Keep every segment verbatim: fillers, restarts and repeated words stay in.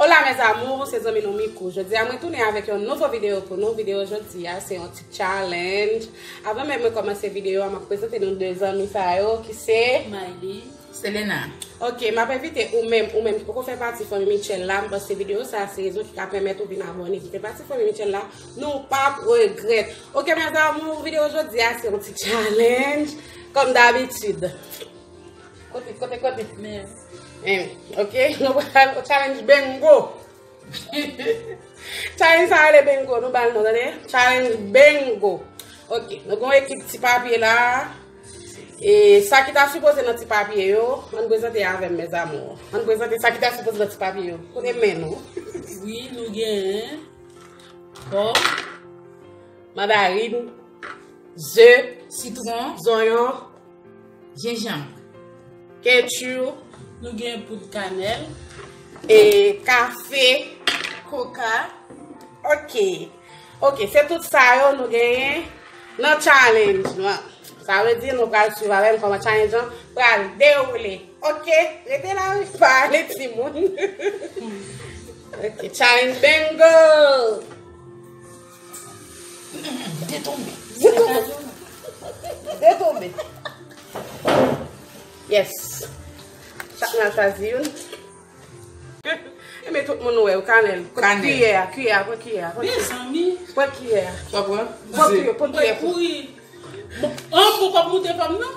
Hola mes amours, se zanmi nou Mikou. Jodi a mwen tounen avèk yon nouvo videyo pou nou. Videyo jodi a se yon ti challenge. Avan menm mwen kòmanse videyo a, m ap prezante nou de zanmi sa yo ki se Mayli. Selena. Ok, m ap envite ou menm, ou menm ki poko fè pati fanmi Mitchell la, m panse videyo sa se rezon ki ka pèmèt ou vin abòne, ki fè pati fanmi Mitchell la, nou p ap regrèt. Ok mes amours, videyo jodi a se yon ti challenge, kòm dabitid. Kote, kote, kote? Men. Em, ok, nou pral challenge bingo. Challenge sa rele bingo, nou ba l non, tande? Challenge bingo. Ok, nou gen yon ekip ti papye la. E sa ki ta sipoze nan ti papye yo, ann prezante avè m mes amours. Ann prezante sa ki ta sipoze nan ti papye yo. Kote men nou? Wi, nou genyen pòm, mandarin, ze, sitwon, zonyon, jenjanm, ketchup, nou gen poud kanèl, e kafe, koka. Ok. Ok, se tout sa yo nou genyen nan challenge nou an. Sa vle di nou pral swiv avè m kòman challenge an pral dewoule. Ok, rete la wi, pa ale timoun. Ok, challenge bingo. De tonbe. De tonbe. De tonbe. Yes. Chak moun al chwazi youn. Enben tout moun wè, kanèl. Kanèl. Kiyè a, kiyè a, pran kiyè a, pran kiyè a. Mezanmi. Pran kiyè a. Sa pran? Pran kiyè, pran kiyè. Mwen kouri. Bon, an, bon, kòb moute pa m nan?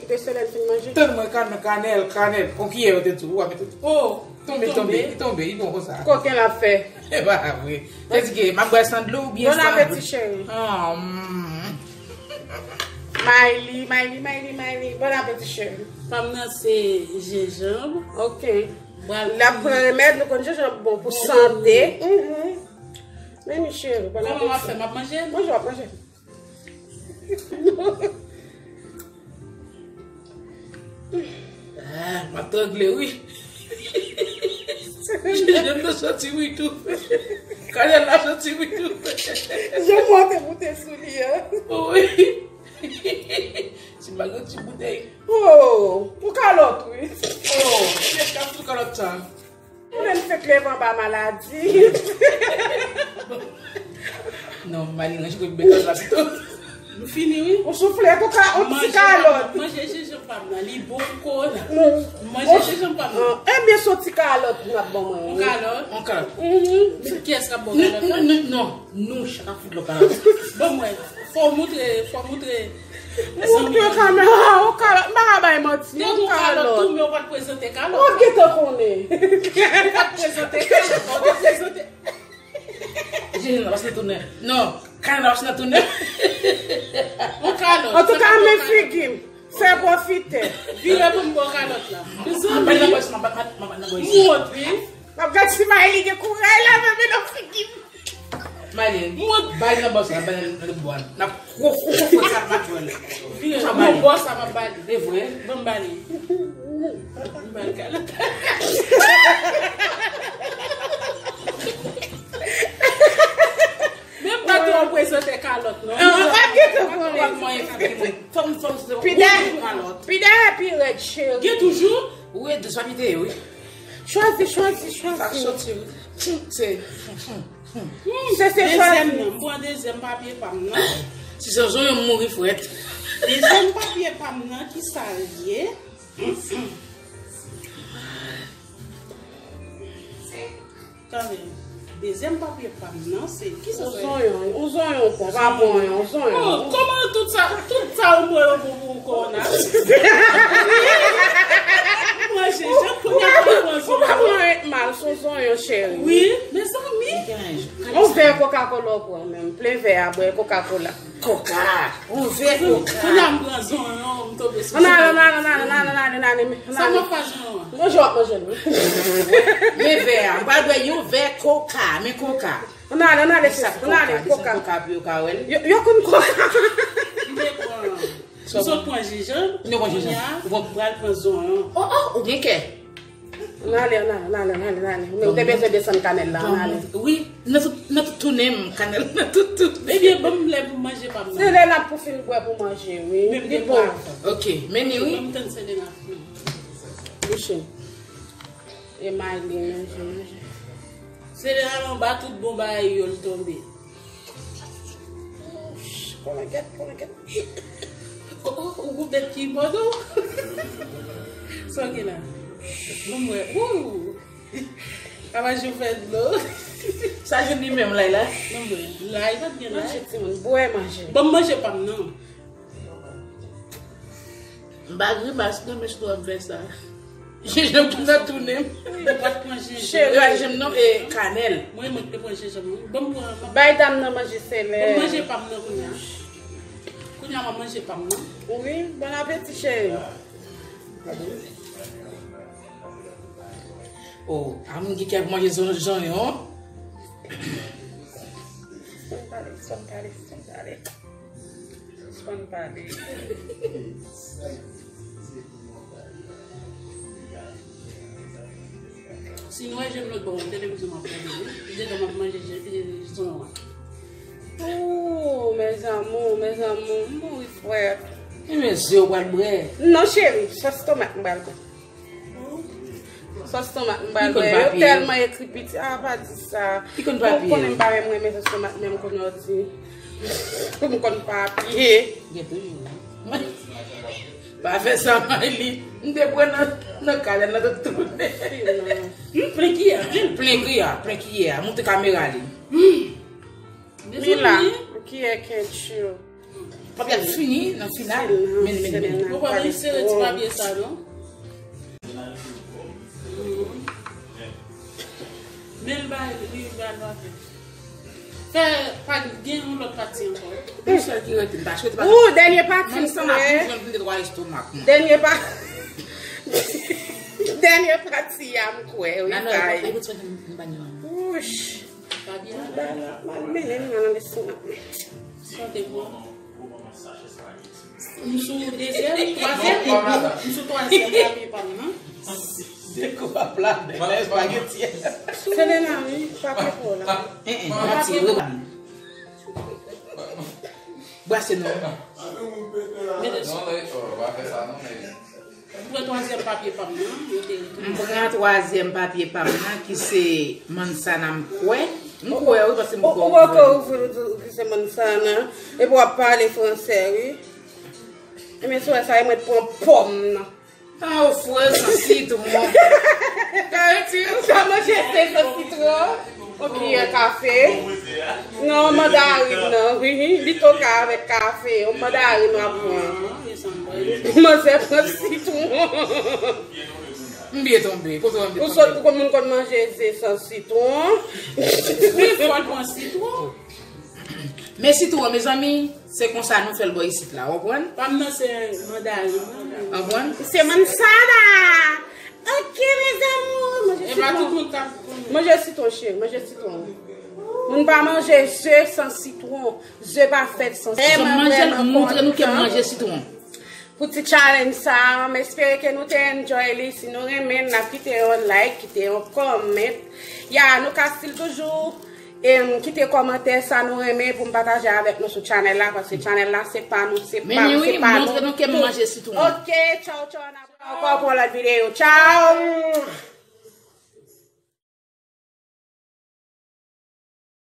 Kite Selèn fin manje. Tann mwen, kanèl, kanèl, kanèl. Pran kiyè yo te tou, w ap mete. Oh, tonbe, tonbe, tonbe, li bon konsa. Koken l ap fè. E pa vre. Tèt ki, m ap bwè san dlo oubyen san... Bon apeti, cheri. Ah, mm. Mayli, Mayli, Mayli, Mayli. Bon apeti, cheri. Pa m nan se jenjanm. Ok. L ap pran remèd, nou konn jenjanm bon pou sante. Mhm. Men mi cheri, bon apeti. Kòman w ap fè? M ap manje? Manje, w ap manje. Ah, m ap trangle, wi. Jenjanm nan soti, wi, tou. Kanèl la soti, wi, tou. Jan mwen te moute sou li a. Wi. Si m pa gen ti boutèy. Oh, pou kalòt, wi. Oh, kiyès k ap sou kalòt sa? Ou menm fèk leve anba maladi. Non, Mayli, range kout bèk la pito. Nou fini, wi. Ou soufle, tou ka, ou ti kalòt. Manje jenjanm pa m nan, li bon pou kowona. Manje jenjanm pa m nan. Ebyen, se yon ti kalòt nou ap ban mwen. Yon kalòt? Yon kalòt. Mhm. Kiyès k ap ba w kalòt la? Non, non, non, nou chak ap fout lòt kalòt. Ban mwen, fò w moutre, fò w moutre. Moutre kamera, yon kalòt, m pa ka bay manti, yon kalòt. Tou, men ou pa t prezante kalòt. Ou gentan konnen. Ou pa t prezante kalòt, ou te prezante. Jenjanm nan pase nan tounen. Non, kanèl la pase nan tounen. Yon kalòt. Antouka, men figi m. Fè pwofitè. Vire pou m ba w kalòt la. Mezanmi. M ap bat nan bòs, m ap bat, m ap bat nan bòs. M wont, wi. M ap gad si Mayli gen kouraj la, men nan figi m. Mayli, bay nan bòs la, bay nan lòt bò a. N ap kwo, kwo, kwo, kwo, sa, m ap jwenn. Vire, non, bòs la, m ap bale. E vre? Ban m bale. M bale kalòt. Men m pa twò prezante kalòt, non. Ah, pa gentan konnen. Fòm, fòm, se... Pidè, pidè pi rèd, cheri. Gen toujou? Wi, de sa pite, wi. Chwazi, chwazi, chwazi. Sa k soti, wi. Se, se, se chwazi. Dezyèm nan, m pran dezyèm papye pa m nan. Si se zonyon, m mouri frèt. Dezyèm papye pa m nan, ki sa l ye? Kanmenm. Dezyèm papye pa m nan, se ki sa sa ye? Yon zonyon, yon zonyon, pa bon, yon zonyon. Oh, kòman tout sa, tout sa ou mwen yo bon pou ou kò nan? Manje, jan kounye a pou mwen zonyon. Ou pa pran ret mal, se yon zonyon, cheri. Wi, mezanmi. Yon vè Coca-Cola ou pran menm, plen vè a, bwè Coca-Cola. Koka. Yon vè koka. Kounye a m pran zonyon, m tonbe sou zonyon. Ann ale, ann ale, ann ale, ann ale, ann ale, ann ale. Sa m ap fè zonyon an? Manje w ap manje l, wi. Men vè a, m pral bwè yon vè koka, men koka. Ann ale, ann ale, sis, ann ale, koka. Koka pou yo ka wè l. Yo, yo konn koka. M te pran, m sot pran jenjanm. Kounye a, m pral pran zonyon. Oh, oh, ou gen kè. Ann ale, ann ale, ann ale, ann ale, ann ale. Ou menm te bezwen desann kanèl la, ann ale. Wi, nan tout, nan tout tounen m, kanèl nan tout tounen. Ebyen, ban m lè pou manje pa m nan. Se lè n ap pou fin bwè pou manje, wi. Li bon. Ok, men ni, wi. Ban m tann Selena fini. Bouche. E Mayli, manje, manje. Selena anba tout bon bagay yo, l tonbe. Kolangèt, kolangèt. Oh, oh, ou gon bèt ki bò do. Sa w gen la? Bon, mwen. Wou! Avanj ou fè dlo. Sa jwenn li menm la, la? Non, mwen. Lay, pa t gen lay. Manje, timoun, bwè, manje. Ban m manje pa m, non. M pa grimas, non, men si w ap fè sa. Jenjanm ki nan tounen m. Ou pa t pran jenjanm. Cheri, pa jenjanm non, e kanèl. Mwen, mwen te pran jenjanm, wi. Ban m pran, ban m Bay dam nan manje, se lè. Ban m manje pa m nan kounye a. Kounye a, m ap manje pa m nan. Wi, bon apeti, cheri. Oh, a moun ki kè manje zon-, zonyon. Sispann pale, sispann pale, sispann pale. Sispann pale. Si nou wè je m lòt bò, televizyon m ap gade, wi. Dedan m ap manje je, je, zonyon an. Ooh, mes amours, mes amours, m mouri frèt. E men je w pral bwè. Non, cheri, sòs tomat m pral bwè. Sòs tomat m pral bwè. Yo tèlman ekri piti, a, pa di sa. Ou konnen m pa menm renmen sòs tomat menm konnen w di. M konn papye. Gen toujou. Pa fè sa, Mayli. M te pran nan, nan kalè nan tout tounen. M plen kiyè, men. Plen kiyè, plen kiyè. Montre kamera li. Mezanmi. Mila, kiyè ketchup. Papye a fini nan final. Men, men, men. Ou pa vin sere ti papye sa, non? Men l bay, li bay l papye. Fè, pa gen yon lòt pati ankò. Yon sèl ki rete, m pa swete pa. Ou, dènye pati m kwè. Dènye pa-, dènye pati a m kwè, wi, bay. Wouch. Mal mennen m nan lestomak mwen. Sante bon. M sou dezyèm, twazyèm, m sou twazyèm papye pa m nan. Dekouvè pla bèl espageti. Selena, wi, papye pou w la. En, en, manti, wi. Brase non. Mete sou. Non, non, pa fè sa non, men. M pran twazyèm papye pa m nan, yo te retounen. M pran twazyèm papye pa m nan, ki se manzana, m kwè. M kwè, wi, paske m kwè. Ou poko ouvri l, ou di ki se manzana. Epi w ap pale fransè, wi. Ebyen, sou sa, e mwen t pran pòm nan. A, ou fre san sitwon. Sa manje se san sitwon. Yon kiyè kafe. Non, mandarin nan, wi. Li toka avèk kafe. Yon mandarin w ap pran. Manzè pran sitwon. M byen tonbe. Kote w byen tonbe? Ou sot pou konn moun konn manje ze san sitwon. Wi, fò l pran sitwon. Men sitwon, mezanmi, se konsa nou fè l bò isit la, w konprann? Pa m nan se mandarin, non. Konprann? Se manzana. Ok, mes amours, manje sitwon. Manje sitwon, cheri, manje sitwon. Moun pa manje ze san sitwon. Ze pa fèt san sitwon. Manje l, montre nou ke manje sitwon. Pou ti challenge sa a, m espere ke nou te enjoy li. Si nou renmen, n ap kite yon like, kite yon comment. Ya, nou ka still toujou, em, kite kòmantè sa nou renmen pou m pataje avèk nou sou channel la, paske channel la se pa nou, se pa m, se pa nou. Men wi, montre nou ke manje sitwon. Ok, tchaw, tchaw, n ap wè ankò pou yon lòt videyo. Tchaw!